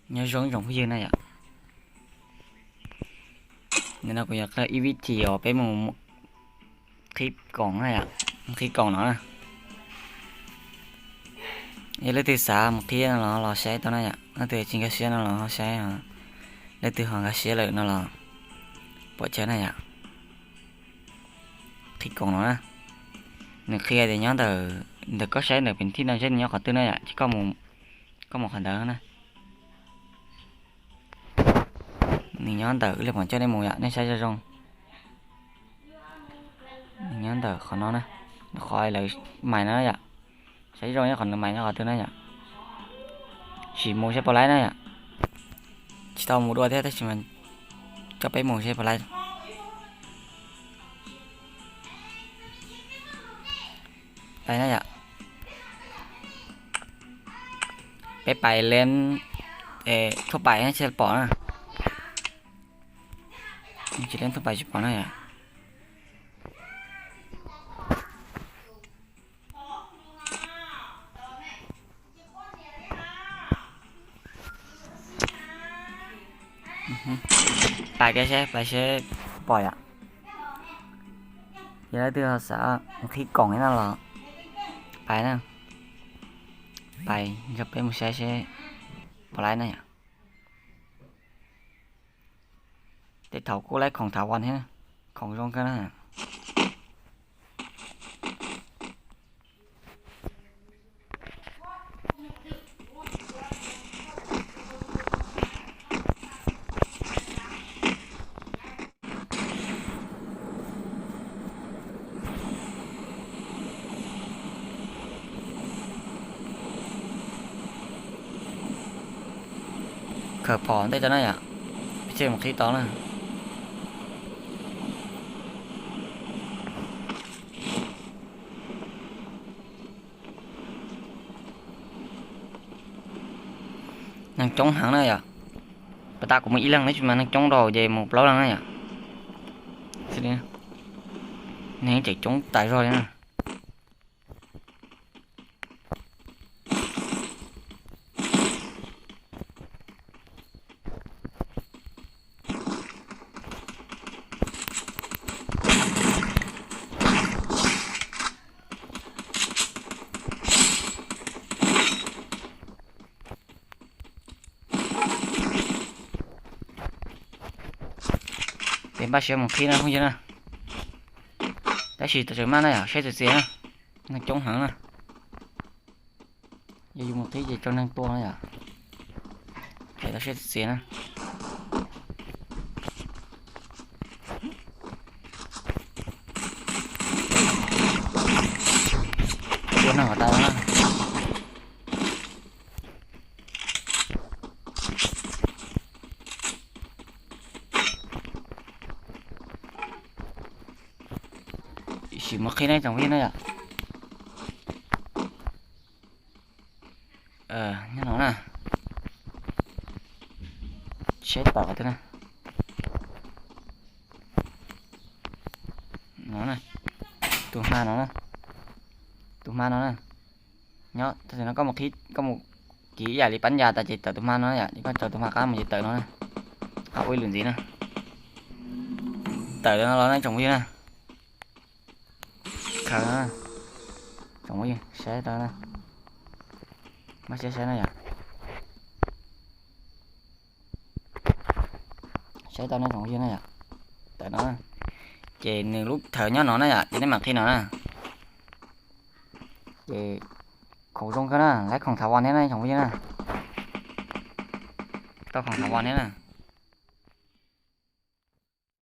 Nyob zoo tsoom phooj ywg na yom. Nim no kuv yuav qhia ib vib thim uas peb mus qhib koom na yom. Qhib koom no na. Yog leej twg xav mus qhib no los los saib tau na yom, leej twg tsis nkag siab no los ho saib, leej twg ho nkag siab lawm no los pom chaw na yom. Qhib koom no na. Nws qhia tias nyob ntawm, ntawm koj saib ntawm pem thib no seb nws nyob qhov twg na yom, ces koj mus qhov ntawd na. Nws nyob ntawm, ib pliag kuv coj nej mus yom, nej saib zoo zoo. Nws nyob ntawm qhov no na, qhov lawv mais no na yom. Saib zoo nyob qhov nws mais nyob qhov twg na yom. Sim mus saib puas laib na yom. Tsis tau mus dua thiab tab sis mas coj peb mus saib puas laib. Pais na yom. Peb pais leeb thuaj pais thiaj pom na. Tsis leeb thuaj pais tsis pom na yom. Pais kiag seb, pais seb pom yom. Yog leej twg xav qhib koom no los pais na. Pais nrog peb mus saib seb puas laib na yom. Tej thaum kuj laib khoom thav vaj thiab, khoom zoo kawg na. Khaws phom ntej tau na yom, peb tseg mus qhib tau na. Neeg coob heev na yom. Pas tas kuv mus ib leeg na, tsis mas neeg coob rau ces mus plaub leeg na yom. Neeg tseem coob tas zog li na. Peb npaj siab mus qhib na phooj ywg na. Tab sis tam sim maj na yom, saib txias txias na, neeg coob heev na. Yog yus mus qhib ces tsau neeg tua na yom. Phem tau siab txias txias na. Tua neeg kom tas na. Sim mus qhib na tsoom phooj ywg na yom. Nyob no na. Saib tom qhov twg na. No na. Tus hma no na. Tus hma no na. Nyob tam sim no koj mus qhib, koj mus kiv ib yam li pab yas tas ces tawm tus hma no yom, ces koj tsaws tus hma qab mus ces tawm no na. Qab ua ib lwm ntxiv na. Tawm no los na tsoom phooj ywg na. Khaws no na. Tsoom phooj ywg saib tau na. Maj siab saib na yom. Saib tau nej tsoom phooj ywg na yom. Tawm no na. Ces nws lub thawv nyob no na yom, ces nej mam qhib no na. Ces khoom zoo kawg na, laib khoom thav vaj thiab na tsoom phooj ywg na. Tau khoom thav vaj thiab na.